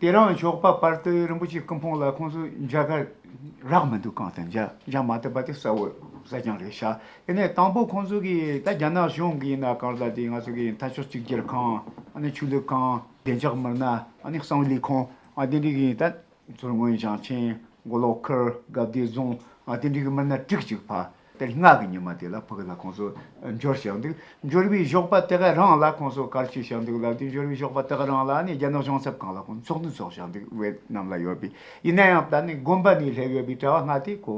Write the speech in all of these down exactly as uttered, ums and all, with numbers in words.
དེ་རིང་ཞོགས་པ་བར་དུ་རིན་པོ་ཆེ་སྐུ་ཕུང་ལ་ཁོང་ཚོས་མཇལ་ཁ་རག་མི་འདུག་གང་ལྟར་མཇལ་མཇལ་མ་ཐུབ་པ་དེ་གསལ་བོ་གསལ་རྐྱང་རེད་ཤག་ཡིན་ནའི་དང་པོ་ཁོང་ཚོ་གིས་ད་རྒྱ་ནག་གཞུང་གིས་ཡིན་ན་གང་ལྟར་དེ་ང་ཚོ་གི་འཐབ་ཕྱོགས་གཅིག་གྱུར་ཁང་། ཨ་ནི་ཆོས་ལུགས་ཁང་། བདེ་འཇགས་མི་སྣ། ཨ་ནི་གསང་བའི་ལས་ཁུངས། ཨ་དེ་འདྲ་གི་ད། མཚོ་སྔོན་ཞིང་ཆེན། མགོ་ལོག་ཁུལ། དགའ་བདེ་རྫོང་། ཨ་དེ་འདྲའི་གི་མི་སྣ་དྲུག་ཅིག་ཕ། དེ་ལྔ་གི་ཉི་མ་དེ་ལ་ཕ་གི་ལ་ཁོང་ཚོ་འབྱོར་བཞག་འདུག་འབྱོར་བའི་ཞོགས་པ་དེ་ག་རང་ལ་ཁོང་ཚོ་ག་རེ་བྱས་བཞག་འདུག་ལབ་དུས། འབྱོར་བའི་ཞོགས་པ་དེ་ག་རང་ལ་ནི་རྒྱ་ནག་གཞུང་ཚབ་ཁང་ལ་ཁོང་ཚོགས་འདུ་འཚོགས་བཞག་འདུག་ཝེ་ཏི་ནམ་ལ་ཡོད་པའི། ཡིན་ན་ཡང་ད་ནི་དགོན་པ་ནས་སླེབས་ཡོད་པའི་གྲྭ་བ་ལྔ་དེ་ཁོ་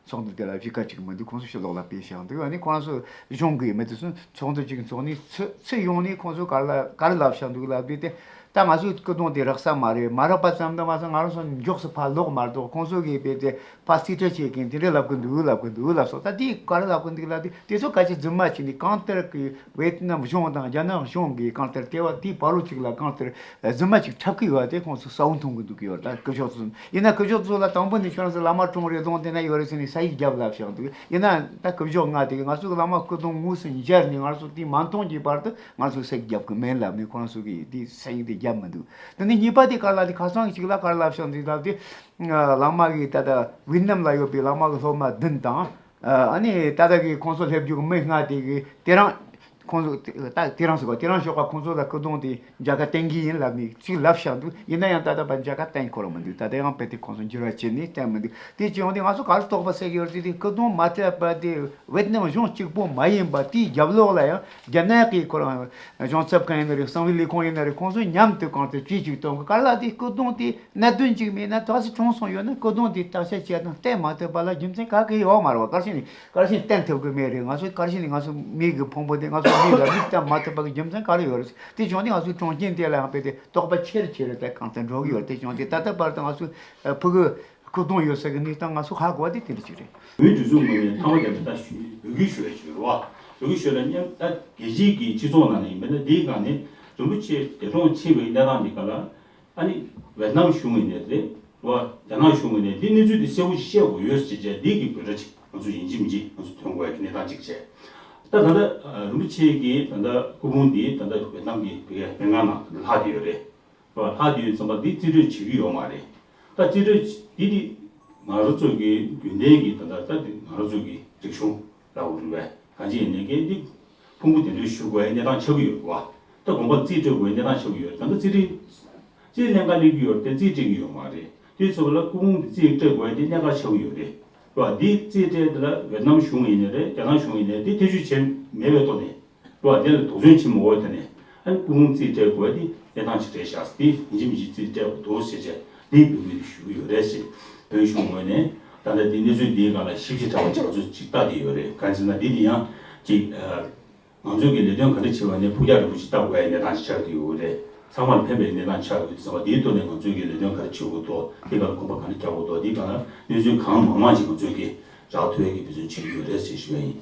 ཚོགས་འདུ་དེ་ལ་གཞིས་ཀ་གཅིག་མི་འདུག་ཁོང་ཚོ་ཕྱི་ལོགས་ལ་ཕེབས་བཞག་འདུག་ཨ་ནི་ཁོ་རང་ཚོ་གཞུང་གི་མི་དེ་ཚོ་ཚོགས་འདུ་གཅིག་འཚོགས་ནས་ཚུར་ཚུར་ཡོང་ནས་ཁོང་ཚོ་ག་རེ་ལ་ག་རེ་ལབ་བཞག་འདུག་ལབ་དུས་དེ། ད་ང་ཚོའི་སྐུ་གདུང་དེ་རག་ས་མ་རེད། མ་རག་པ་ཙམ་དུ་མ་ཟད་ང་རང་ཚོ་མགྱོགས་སུ་ཕར་ལོག་མ་གཏོགས། ཁོང་ཚོ་གིས་རྦད་དེ་ཕར་རྩིས་ཁྲ་བྱེད་མཁན་དེ་འདྲ་ལབ་གི་འདུག་ལབ་གི་འདུག་ལབ་སོང་། ད་དེ་ག་རེ་ལབ་གི་འདུག་ལབ་དུས་དེ་ཚོ་ག་ཅིག་རྫུན་མ་བྱས་ནས་གང་ལྟར་གི་ཝེ་ཏི་ནམ་གཞུང་དང་རྒྱ་ནག་གཞུང་གིས་གང་ལྟར་ལྟེ་བ་དེའི་བར་ལོ་གཅིག་ལ་གང་ལྟར་རྫུན་མ་ཅིག་འཁྲབ་གི་ཡོད་དེ་ཁོང་ཚོ་གསལ་བོ་མཐོང་གི་འདུག་གི་ཡོད། ད་སྐུ་ཞབས་ཚོ་ཡིན་ན་སྐུ་ཞབས་ཚོ་ལ་དང་པོ་ནས་ཁྱོད་རང་ཚོ་བླ་མ་གྲོངས་རེད་གདོང་དེ་ན་ཡོད་རེད་ཟེར་ནས་ས་ཡིག་རྒྱབ་ལབ་བཞག་འདུག་ཡིན་ན་ད་སྐུ་ཞབས་ལྔ་དེ་གིས་ང་ཚོ་གི་བླ་མ་སྐུ་གདུང་དངོས་སུ་མཇལ་ནས་ང་ཚོ་དེ་མ་མཐོང་གི་བར་དུ། ང་ཚོས་ས་ཡིག་རྒྱབ་གི་མིན་ལབ་ནས་ཁོ་རང་ཚོ་གིས་དེ་ས་ཡིག་དེ་རྒྱབ་མི་འདུག་དེ་ནས་གཉིས་པ་དེ་ག་རེ་ལབ་དེ། ཁ་སང་གཅིག་ལ་ག་རེ་ལབ་བཞག་འདུག་ལབ་དེ། བླ་མ་གིས་ད་ལྟ་ཝེ་ཏི་ནམ་ལ་ཡོད་པའི་བླ་མ་གི་སློབ་མ་བདུན་དང་། ཨ་ནི་ད་ལྟ་གི་ཁོང་ཚོ་སླེབས་རྒྱུ་གི་མི་ལྔ་དེ་གིས་དེ་རིང་ཁོང་ཚོ་ད་དེ་རིང་ཟེར་བ་དེ་རིང་ཞོགས་པ་ཁོང་ཚོ་ལ་སྐུ་གདུང་དེ་མཇལ་ཁ་བསྟན་གི་ཡིན་ལབ་ནས་ཅིག་ལབ་བཞག་འདུག་ཡིན་ན་ཡང་ད་ལྟ་བར་མཇལ་ཁ་བསྟན་ཁོ་རང་མི་འདུག་ད་ལྟ་ཡང་རྦད་དེ་ཁོང་ཚོ་འགྱུར་བ་བྱས་ནས་བསྟན་མི་འདུག་དེ་བྱས་ཡོང་དུས་ང་ཚོ་ག་རེ་དོགས་པ་ཟ་གི་ཡོད་རེད་ཟེར་དུས། སྐུ་གདུང་མ་ཐེབས་པ་དེ་ཝེ་ཏི་ནམ་གཞུང་གཅིག་པོ་མ་ཡིན་པ། དེའི་རྒྱབ་ལོགས་ལ་ཡང་རྒྱ་ནག་གི་ཁོ་རང་གཞུང་ཚབ་ཁང་ཡིན་ན་རེད། གསང་བའི་ལས་ཁུངས་ཡིན་ན་རེད། ཁོང་ཚོས་མཉམ་དུ་གང་ལྟར་གྲོས་གཅིག་གཏོང་གི། ག་རེ་ལབ་དེ་སྐུ་གདུང་དེ་གནད་དོན་གཅིག་མེད་ན་ད་གཟོད་གྲོངས་སོང་ཡོད་ན་སྐུ་གདུང་དེ་བརྟག་དཔྱད་བྱས་དང་བསྟན་མ་ཐུབ་པ་ལ་རྒྱུ་མཚན་ག་གེ་ཡོད་མ་རེད་བ། ག་རེ་བྱས་ནས་ག་རེ་བྱས་ནས་བསྟན་ཐུབ་གི་མེད་རེད། ང་ཚོ་ག་རེ་བྱས་ནས་ང་ཚོ་མི་གི་ཕུང་པོ་དེ་ང་ཚོ་མི་ལ་མིས་བསྟན་མ་ཐུབ་པ་གི་རྒྱུ་མཚན་ག་རེ་ཡོད་རེད། དེ་བྱུང་དུས་ང་ཚོའི་གྲོངས་རྐྱེན་དེ་ལ་ཡང་རྦད་དེ་དོགས་པ་ཆེ་རུ་ཆེ་རུ་དེ་གང་ལྟར་འགྲོ་གི་ཡོད་རེད། དེ་བྱུང་དུས་ད་ལྟ་བར་དུ་ང་ཚོའི་ཕྲུ་གུ་སྐུ་གདུང་ཡོད་ས་གི་གནས་སྟངས་ང་ཚོ་ཧ་གོ་བ་དེ་དེ་འདྲ་ཅིག་རེད། བོད་སྒྲིག་འཛུགས་ངོས་ནས་མཐའ་མ་རྒྱབ་ཏུ་ད་ཞུ་འབོད་སྐུལ་ཞུ་ཡ་ཞུ་རེད་བ། འབོད་སྐུལ་ཞུ་ཡ་ལ་མཉམ་ད་རྒྱལ་སྤྱིའི་གི་སྤྱི་ཚོགས་ནང་ནས་ཡིན་པ་ན་འདིའི་སྒང་ནས་རིན་པོ་ཆེ་འདས་གྲོངས་ཕྱིན་པའི་གནས་སྟངས་འདི་ག་ལ་ཨ་ནི་ཝེ་ཏི་ནམ་གཞུང་ངོས་ནས་རེད་བ། རྒྱ་ནག་གཞུང་ངོས་ནས་འདི་གནས་ཚུལ་འདི་གསལ་པོ་ཞིག་བཤད་དགོས་ཡོད་ཟེར་བྱས་འདི་གི་འབོད་སྒྲ་ཅིག་ང་ཚོ་ཡིན་གཅིག་མིན་གཅིག་ང་ཚོ་ཐོན་དགོས་ཡ་གི་གནས་སྟངས་ཅིག་བྱས། ད་ད་ལྟ་རིན་པོ་ཆེ་གི་ད་ལྟ་སྐུ་ཕུང་འདི་ད་ལྟ་ཝེ་ཏི་ནམ་གི་བོད་སྨན་ཁང་ནང་ལྷག་བསྡད་ཡོད་རེད། ལྷག་དུས་ཙམ་པ་འདི་རྩིས་སྤྲོད་བྱེད་ཀྱི་ཡོད་མ་རེད། ད་རྩིས་སྤྲོད་འདི་འདི་ང་རང་ཚོ་གི་རྒྱུན་ལྡན་གྱི་ད་ལྟ་ད་འདི་ང་རང་ཚོ་གི་རིག་གཞུང་ལ་འོ་རུ་བས་གང་ཅི་ཡིན་ནའི་གན་འདི་ཕུང་པོ་གདན་འདྲེན་ཞུ་དགོས་ཡའི་གནས་སྟངས་ཆགས་ཀྱི་ཡོད་རེད་བ། ད་དགོན་པ་རྩིས་སྤྲོད་དགོས་ཡའི་གནས་སྟངས་ཆགས་ཀྱི་ཡོད་རེད། ད་ལྟ་རྩིས་སྤྲོད་རྩིས་ལེན་ག་སླེབས་ཀྱི་ཡོད་རེད་དེ་རྩིས་སྤྲད་ཀྱི་ཡོད་མ་རེད། དུས་ཚོད་ལ་སྐུ་ཕུང་འདི་རྩིས་སྤྲད་དགོས་ཡའི་གནས་སྟངས་ཆགས་ཀྱི་ཡོད་རེད་བ། འདི་རྩིས་སྤྲད་དེ་ལ་ཝེ་ཏི་ནམ་གཞུང་ཡིན་ནའི་རེད། རྒྱ་ནག་གཞུང་ཡིན་ནའི་རེད། འདི་ཐེ་བྱུས་བྱས་མེད་པའི་ཐོག་ནས། རོ་དེ་ལ་དོགས་ཟོན་བྱེད་མི་འོས། དེ་ནས་ཨ་ནི་སྐུ་ཕུང་རྩིས་སྤྲད་དགོས་དེ་གནས་སྟངས་ཅིག་རེད་ཤག་དེ་ཡིན་གཅིག་མིན་གཅིག་རྩིས་སྤྲད་དགོས་འདུག་ཟེར་བྱས་དེ་འབོད་སྐུལ་ཞུ་གི་ཡོད་རེད་ཟེར། བོད་གཞུང་ངོས་ནས་ད་ལྟ་དེ་གནས་ཚུལ་འདིའི་སྒང་ལ་ཞིབ་ཕྲ་བ་ཅིག་ང་ཚོས་ཅིག་ལྟ་བསྡད་ཡོད་རེད། གང་ཟེར་ན་འདི་དེ་ཡང་ཅིག་ང་ཚོས་ཀྱི་ལས་དོན་ག་འདྲ་བྱེད་པ་ནས་ཕུགས་རྒྱང་རིང་པོ་ཅིག་ལྟ་དགོས་ཡ་གནས་སྟངས་ཅིག་ཆགས་བསྡད་ཡོད་རེད། ཚང་མར་ཕན་པའི་གནས་སྟངས་ཆགས་ཡོད་ཟེར་བ་དེའི་ཐོག་ནས་ང་ཚོས་ཀྱི་ལས་དོན་ག་རེ་བྱེད་དགོས་འདུག་དེ་སྒང་ལ་གོམ་པ་ག་འདྲ་རྒྱག་དགོས་འདུག་དེའི་སྒང་ལ་གནས་ཚུལ་གང་མང་མང་ཅིག་ང་ཚོས་ཀྱི་རག་ཐུབ་ཡ་གི་འབད་བརྩོན་བྱེད་ཀྱི་ཡོད་རེད་ཟེར་ཞུ་ཡ་ཡིན།